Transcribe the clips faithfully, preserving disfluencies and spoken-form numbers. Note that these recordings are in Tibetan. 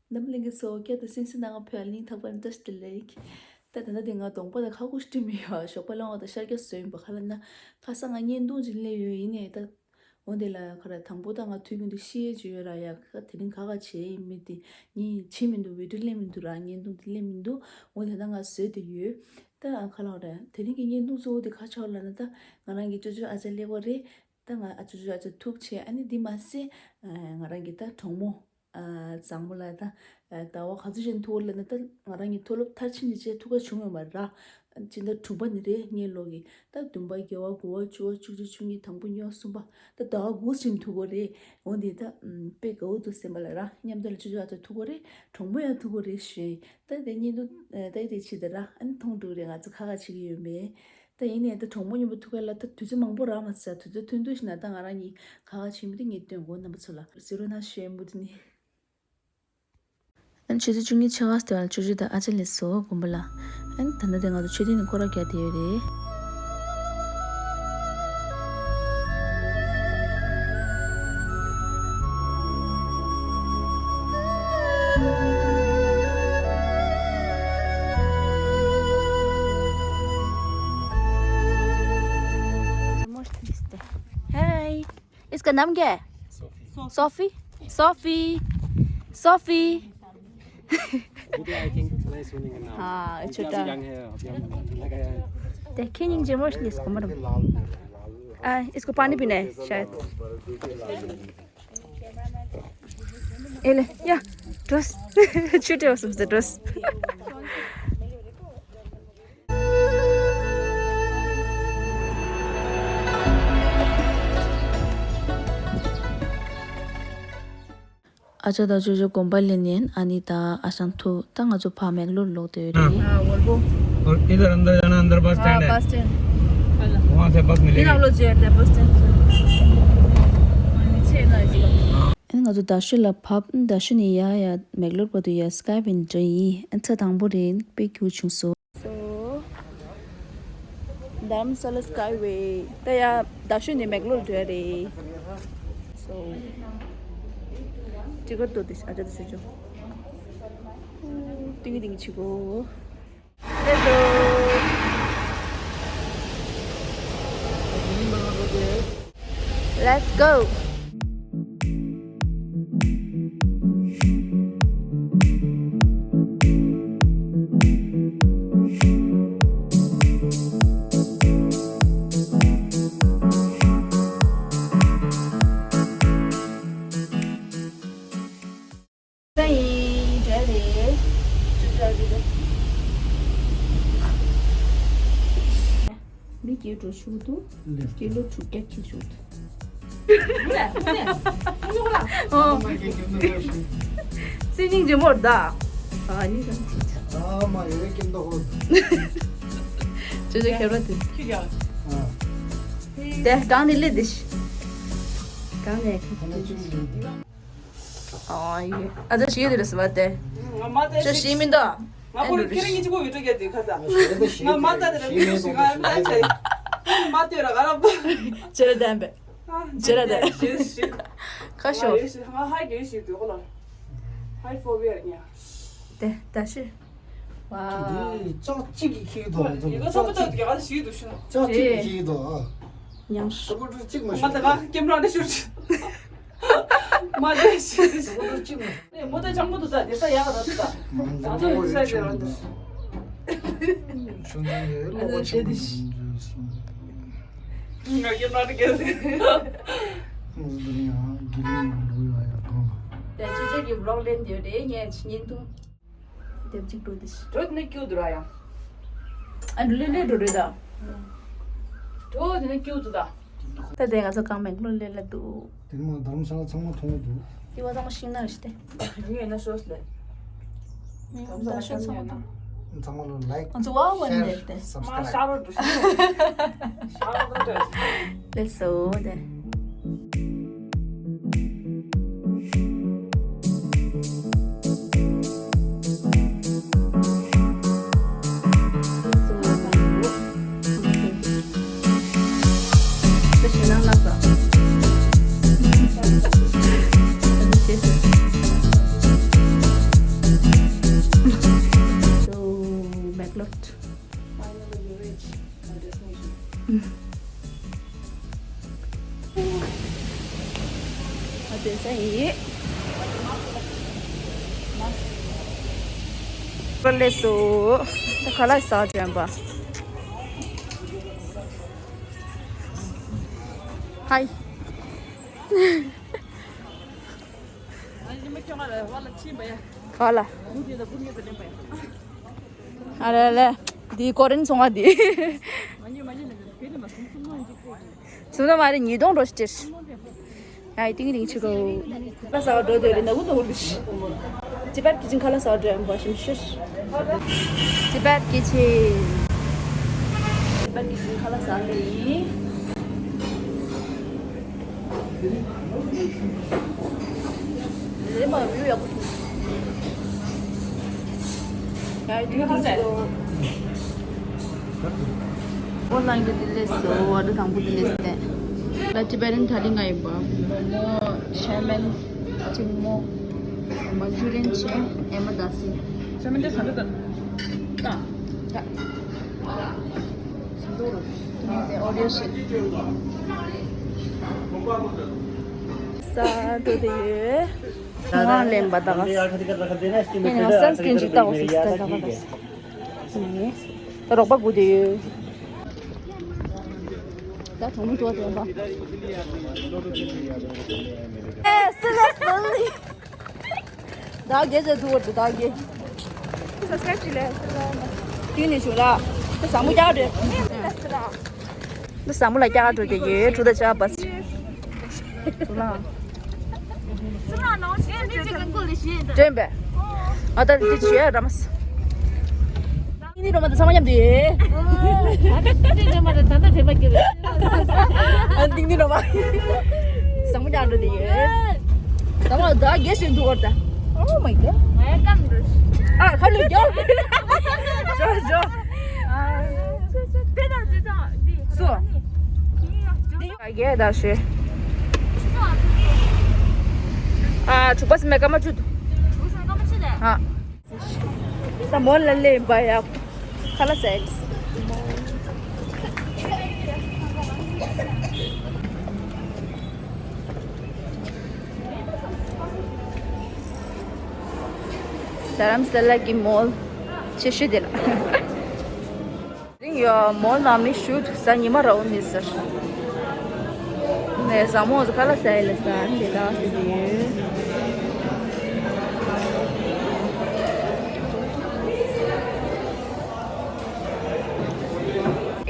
རྣམ་པ་ལྷན་རྒྱས་ཚོ། བསྐྱར་དུ་གསན་གཟིགས་གནང་བ་ཕུལ་བ་སྙིང་ཐག་པ་ནས་བཀྲ་ཤིས་བདེ་ལེགས། ད་ད་ལྟ་དེ་ང་གདོང་པ་དང་ཁ་ཁུག་སྤྲིམ་ཡོད། ཞོགས་པ་སློང་བ་དང་ཤར་རྒྱག་བཟོས་ཡིན་པ། ག་ལབ་ན་ཁ་སང་ང་བརྙན་ཐུང་ཅིག་སླེབས་ཡོད། ཡིན་ནའི་ད་འོ་དེ་ལ་ག་རེ་དང་པོ་ད་ང་དུས་རྒྱུན་དུ་ཤི་ཡས་ཅིག་ཡོད་ར། ཡ་ཁ་དེ་རིང་ག་ག་བྱེད་ཡིན་མི་དེ་ངས་བྱེད་མི་འདུག། བི་ཌིའོ་ལེན་མི་འདུག་ར། བརྙན་ཐུང་དེ་ལེན་མི་འདུག། འོ་དེ་ད་ང་བཟོས་དེ་ཡོད། ད་ག་ལབ་ར། དེ་རིང་གི་བརྙན་ཐུང་གཙོ་བོ་དེ་ག་ཆགས་ལབ་ན། ད་ང་རང་གི་ཅོ་ཅོ་ཨ་ཅག་སླེབས་པ་རེད། ད་ང་ཨ་ཅོ་ཅོ་ཨ་ཅག་ཐུག་བྱས། ཨ་ནི་འདི་མ་ཟད་ང་རང་གི་ད་གྲོགས་མོ་ཨ་བཟང་པོ་ལ་ད་ཟླ་བ་ག་ཚོད་ཅིག་ཐུག་ལབ་ན། ད་ང་རང་གི་མཐོ་སློབ་མཐར་ཕྱིན་དེ་བྱས་ཐུག་ག་བྱུང་ཡོད་མ་རེད་ར། སྤྱི་ཟླ་དྲུག་པ་ནས་རེད། སྔོན་ལོགས་ཀྱི་ད་བདུན་པ་བརྒྱད་པ་དགུ་པ་བཅུ་པ་བཅུ་གཅིག་བཅུ་གཉིས། དང་པོ་གཉིས་པ་གསུམ་པ། ད་ཟླ་བ་དགུ་ཙམ་ཐུག་གི་རེད། འོ་འདི་ད་དཔེ་དགའ་པོ་འདུག་སེམས་པ་ལ་ར། མཉམ་དུ་ལ་ཅོ་ཅོ་ཨ་ཅག་ཐུག་གི་རེད། གྲོགས་མོ་ཡང་ཐུག་གི་རེད་ཞུ་ཡིན། ད་དེ་བརྙན་ཐུང་ད་དེ་བྱེད་དེ་ར། ཨ་ནི་མཐོང་འགྲོ་རེད། ང་ཚོ་ག་ག་བྱེད་ཀྱི་ཡོད་མེད། ད་ཡིན་ནའི་ད་གྲོགས་མོ་མཉམ་པོ་ཐུག་ག་ལ་ད་དུས་ཚོད་མང་པོ་རག་མ་སོང་། དུས་ཚོད་ཐུང་ཐུང་ཞིག་ན་ད་ང་རང་གཉིས་ག་ག་བྱེད་མི་དེ་ངས་སྟོན་དགོས། རྣམ་པ་ཚོ་ལ་གཟིགས་རོགས་གནང་ཞུ་ཡིན། མུ་མཐུད་ནས། ཨ་ནི་ཆུ་ཚོད་བཅུ་གཉིས་ཕྱེད་ཀ་ཙམ་དེ་བར་ལ་ཅོ་ཅོ་དང་ཨ་ཅག་སླེབས་སོང་དགོན་པ་ལ། ཨ་ནི་ད་ལྟ་དེ་ང་ཚོ་མཆོད་རྟེན་ནས་སྐོར་ར་རྒྱག་བསྡད་ཡོད་རེད། Hey, इसका नाम क्या है? सोफी। सोफी? सोफी। सोफी। अभी तो आई थिंक थोड़ा ही सुनेंगे नाम। हाँ, अभी छोटा। अभी यंग है, अभी हम लगाया है। देखिए, नहीं, जेमोश नहीं इसको मरम। आ, इसको पानी पीना है शायद। ए ले, या, ड्रेस। छुट्टी हो सबसे ड्रेस। ཨ་ཅག་དང་ཅོ་ཅོ་དགོན་པ་ལ་ཉན། ཨ་ནི་ད་ཨ་ཞང་ཐུག། ད་ང་ཚོ་ཕར་མེག་ལོར་ལོག་བསྡད་ཡོད་རེད། हाँ, वोल्वो। और इधर अंदर जाना, अंदर बस स्टैंड है। Bus stand. वहाँ से बस मिलेगी। इन हम लोग जो है, बस स्टैंड। नीचे है ना इसका। ཨ་ནི་ང་ཚོ་རྡ་ཤོད་ལ་བབས། རྡ་ཤོད་ནས་ཡར་ཡར་མེག་ལོར་བར་དུ་ཡར་སི་ཀའི་ཝེ་ནས་འགྲོ་ཡིན། ཨ་ནི་ཚ་དང་པོ་རེད། དཔེ་སྐྱིད་པོ་བྱུང་སོང་། So, Dharamsala Skyway. ད་ཡར་རྡ་ཤོད་ནས་མེག་ལོར་འགྲོ་ཡ་རེད། So, ཊི་ཀེ་ཊི་འདུག་སྟེ། ཨ་ཅག་ད་ཞུ་ཆོག། ཏིང་ཏིང་བྱེད་དགོས། Let's go. Let's go. ད་ཡིན་འདྲ་རེད། ཅུ་ཅུ་ཨ་ཅུ་རེད། མི་སྐྱེ་འགྲོ་ཆུག་འདུག། ལེ། ཀི་ལོ་དྲུག་བརྒྱ་ཁྱེར་ཆུག་འདུག། ཨོ། སེམས་སྙིང་རྗེ་མོ་རེད་ད། ཨ་ནི་ད། ཨ་མ་ཡོད་ཀྱིན་འདུག། ཅོ་ཅོ་ཁྱེར་རོགས་དེ། ཨ། དེ་གང་ནས་སླེབས་དེ། གང་ནས་ཁྱེར་དེ། ཨ་ཡེ། ཨ་ཅག་ཞིག་དེ་རེད་ཟེར་བ་དེ། ང་མ་ལྟ་ཅོ་ཞིག་མི་འདུག། ང་ཁོ་ལ་ཁྱེད་རང་གཉིས་གཅིག་པོ་བི་ཀྲོ་རྒྱག་དེ་ཁ་ས། ང་མ་ལྟ་དེ་ར་མི་ཞིག་ང་ལྟ་ཆེ། ང་མ་ལྟོས་ར་ག་ར་པ། ཅེ་ར་ལྡན་པས། ཅེ་ར་ལྡན། ཞིག་ཞིག་ཁ་ཤོ། ང་ཧའི་གི་ཞིག་དུས་ཁོ་ལ། ཧའི་ཕོ་བི་ཡར་ཉ། དེ་ད་ཤི། ཝའོ། འདི་ལྕགས་གཅིག་གིས་ཁེག་འདུག། ལྕགས་གཅིག་གིས་ཁེག་འདུག་ཨ། ཉང་། སོ་པོ་ཏྲུ་གཅིག་མ་ང་ད་ཤོར། ང་ཀེམ་ར་ནས་ཤོར། མ་དེ་ཤི། སོ་པོ་ཏྲུ་གཅིག་མ། ནས་མོ་ད་ཅང་མོ་འདུག་ད་དེ་ས་ཡག་ག་ད་འདུག་ད། ང་ད་ཚོ་ཡོད་ས་ཡོད་ར་འདུག། ང་ཀེམ་ར་ནས་ཁེག་ཟིན། དེ་ཅི་ཅི་གི་བི་ལོག་ལེན་དེ་རེད། ངས་ཆི་ཉིན་ཐུང་། དེབ་ཅིག་འགྲོ་དེ་ཤི། འགྲོ་དེ་ནས་སྐྱུག་འདུག་ར་ཡང་། ཨ་ལེ་ལེ་འགྲོ་རེད་ད། འགྲོ་དེ་ནས་སྐྱུག་འདུག་ད། ད་དེ་ང་ཚོ་གང་མེག་ལོར་ལེ་ལ་འདུག། དེ་མ་དྷ་རམ་ས་ལ་ཚང་མ་མཐོང་གི་འདུག། དེ་བ་ཚང་མ་ཤིང་ནགས་རེད་དེ། ཡིན་ན་ཤོས་ལེ། ད་ཤོད་ཚང་མ་དང་། ཚང་མ་ལ་ལའིཀ། ང་ཚོ་ཝ་ཝ་ནས་དེ། མ་ཤ་རོ་འགྲོ་ཤ་རོ་འགྲོ། ལེ་སོ་དེ། Finally, we reach our destination. ཨ་དེ་ས་ཡིན། པར་ལས་སོ། ད་ཁ་ལག་ཟ་དྲན་པ། ཧའི། ག་ལ། ཨ་ལེ་ལེ། འདི་ཀོ་རིན་ཚོང་བ་འདི། སུ་ན་མ་རེད། ཉིས་སྟོང་འགྲོ་ཤི་ཏེ། ཡ་ཏིང་རིང་ཆི་གོ། ལ་ས་འགྲོ་དེ་རེད། ན་གུ་ཏོ་རུ་ཤི། ཅི་པར་ཀི་ཅིན་ཁ་ལ་ས་འགྲོ་ཡང་བ་ཤིམ་ཤི། ཅི་པར་ཀི་ཅིན། ཅི་པར་ཀི་ཅིན་ཁ་ལ་ས་ལེ། ལེ་མ་བིའུ་ཡག་པོ་འདུག་ཡ་ཡི་ཏིང་ཏིང་ཆི་གོ། ཨོ་ལ་ཡིན་གྱི་དེ་ལས་སོ། ཨ་ད་དང་པོ་དེ་ལས་སྟེ། ལ་ཅི་པེ་རན་ཐ་ལི་ང་ཡིན་པ། མོ་ཤ་མན་ཅིག་མོ། མན་ཇུ་རི་ཡན་ཆེ། ཨེ་མ་ད་སི། ཤ་མན་དེ་ས་འདི་ད། ད། ད། ཨོ་རེ་ཤི། ས་འགྲོ་དེ་ཡོད། ང་ལེན་པ་ད་ག་ཡིན་ཡང་སན་སྐྲིན་ཅིག་ལྟ་དགོས་སི་སི་ད་ག་ད་རོགས་པ་དགོས་དེ་ཡོད། ད་གྲོང་མི་ཏོ་དེ་ཡོད་པ། ཨེ་སི་ལ་སི་ལི། ད་གེ་ཟེར་ཐུ་བོ་ད་གེ། སབ་སི་ཀ་རེབ་ཅིག་ལས། དེ་ནས་ཞུ་ལ། ད་ཟ་མོ་རྒྱག་འདྲེ། འདི་ཟ་མོ་ལ་རྒྱག་འགྲོ་གི་ཡོད། གྲུ་ད་ཆ་བ་སི། གྲུ་ལ། སྤྲོན་པས། ང་ད་འདི་བྱོས་ར་མ་སི། ཏིང་ཏིང་རོ་མ་དང་ཚང་མ་མཉམ་དུ་ཡོད། ཨ་ཏིང་ཏིང་རོ་མ་དང་ད་ལྟ་དྲན་པ་སྐྱེ་བས། ཨ་ཏིང་ཏིང་རོ་མ། ཟ་མོ་རྒྱག་འགྲོ་གི་ཡོད། ཟ་མོ་ད་རྒྱས་ཤིང་འདུག་གོ་ད། Oh my god. ང་ཡ་ཀམ་འགྲོ། ཨ་ཁ་ལུ་རྒྱོ། ཇོ་ཇོ། དེ་དང་དེ་དང་དེ། སུ། ཨ་རྒྱས་ད་ཤེ། ཨ་ཆུ་པ་སི་མེ་ཀ་མ་ཆུ་དུ། ཨ། ད་མོ་ལ་ལེན་པ་ཡ། ཁ་ལ་སེགས། རྡ་རམ་ས་ལ་གི་མོལ་ཆེ་ཤོས་དེ་ལ། རིང་ཡོད། མོལ་ནང་མི་ཤུད་ས་ཉི་མ་ར་འོ་མི་ཟེར། ནས་ཟ་མོ་ཁ་ལ་ས་ཡི་ལ་ས་དེ་དག་ཟེར་གྱི་ཡོད།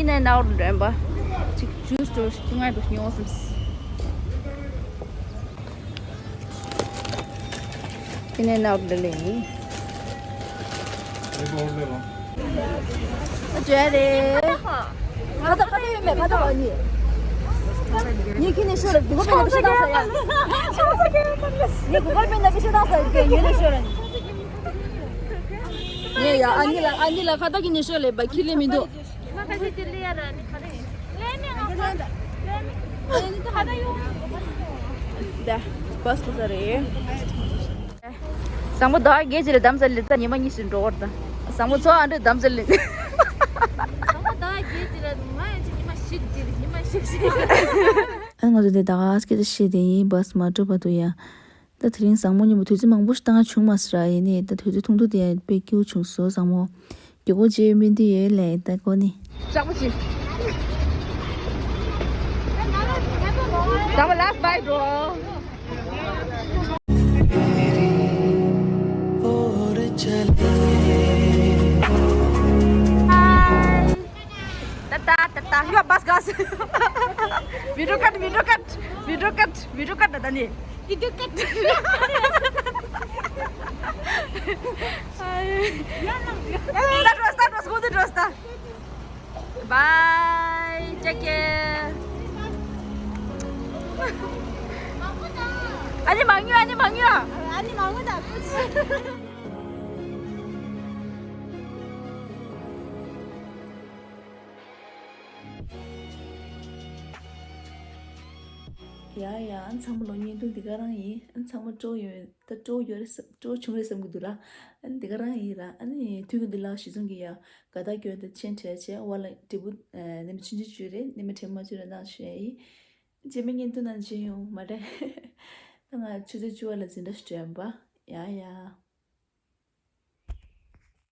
ཨིན་ཨེན་ཨའུ་འདྲ་པ། ཅིག་ཇུས་འདྲ་ཅིག་ང་འདྲ་ཉོ་སམ། ཨིན་ཨེན་ཨའུ་འདྲ་ལེ་ཡིན། ཨ་ཅོ་རེ། ཁ་ཏ་ཁ་ཏ་ཡོད་མེད་ཁ་ཏ་བ་ནི། ངས་ཁྱེད་ནས་ཤོར་ར་འདི་གོ་པའི་ནང་གི་ཤོ་དང་ས་ཡ། ངས་གོ་པའི་ནང་གི་ཤོ་དང་ས་ཡ་ངས་ནས་ཤོར་ར། ངས་ཡ་ཨ་ནི་ལ་ཨ་ནི་ལ་ཁ་ཏ་གི་ནས་ཤོར་ལེ་བ་ཁྱི་ལེ་མི་འདུག་ད་བས་ཁོ་ས་རེད། བཟང་པོ་ཟླ་བ་བརྒྱད་ཅིག་ལ་འདམ་ཟ་ལེ་ད་ཉི་མ་གཉིས་ཤིག་འགྲོ་བར་ད། བཟང་པོ་ཚོ་ཨ་འདྲ་འདམ་ཟ་ལེ། བཟང་པོ་ཟླ་བ་བརྒྱད་ཅིག་ལ་ང་ཡང་ཅིག་ཉི་མ་ཞིག་ཅིག་ཉི་མ་ཞིག་ཞིག་ཨ་ང་ཚོ་དེ་ད་ག་སྐད་ཆ་བཤད་དེ་ཡིན་བས་མ་གྲུབ་པ་དུ་ཡ། ད་དེ་རིང་བཟང་མོ་མཉམ་པོ་དུས་ཚོད་མང་པོ་ཞིག་བཏང་བྱུང་མ་སི་ར་ཡིན་ནི་ད་དུས་ཚོད་ཐུང་ཐུང་དེ་ཡང་དཔེ་སྐྱིད་པོ་བྱུང་སོང་བཟང་མོ། མགྱོགས་པོ་རྗེས་མི་འདི་ཡོད་ལས་ད་གོ་ནི། ལྕགས་པོ་ཅི། བཟང་མོ་ལ་སི་བྷའི་འགྲོ། ཧའི། ད་ད་ད་ད་ཡོ་བས་ག་སི། བི་ཌིའོ་ཀཊ་བི་ཌིའོ་ཀཊ་བི་ཌིའོ་ཀཊ་བི་ཌིའོ་ཀཊ་ད་ད་ནི། བི་ཌིའོ་ཀཊ། ད་འགྲོ་ད་འགྲོ་སྒོ་འདི་འགྲོ་ད། Bye. Take care. ཨ་ནི་མང་ཉུང་ཨ་ནི་མང་ཉུང་ཨ་ནི་མང་ཉུང་ད། ཡ་ཡ། ཨ་ནི་ཚང་མ་ལོ་བརྙན་ཐུང་འདི་ག་རང་ཡིན། ཨ་ནི་ཚང་མ་སྤྲོ་ཡོད། ད་སྤྲོ་ཡོད་རེད་བསམ། སྤྲོ་བྱུང་རེད་བསམ་གྱི་འདུག་ར། ཨ་ནི་འདི་ག་རང་ཡིན་ར། ཨ་ནི་དུས་ཀྱི་འདི་ལ་གཞི་བཟུང་གི་ཡ་དགའ་རྟགས་སྐྱོན་དེ་ཆེན་བྲལ་བྱས། འོ་ལ་འབྲས་བུ་ནི་མ་ཆུང་ཆུང་བཅུ་རེད། ནི་མ་དྲན་མ་བཅུ་རེད་ནང་ཞུ་ཡ་ཡིན། རྗེས་མའི་བརྙན་ཐུང་ནང་མཇལ་ཡོང་། མ་རེད། ད་ང་ཆུ་ཚོད་བཅུ་པ་ལ་འཛིན་གྲྭ་ཞིག་འགྲོ་ཡ་ཡིན་པ། ཡ་ཡ།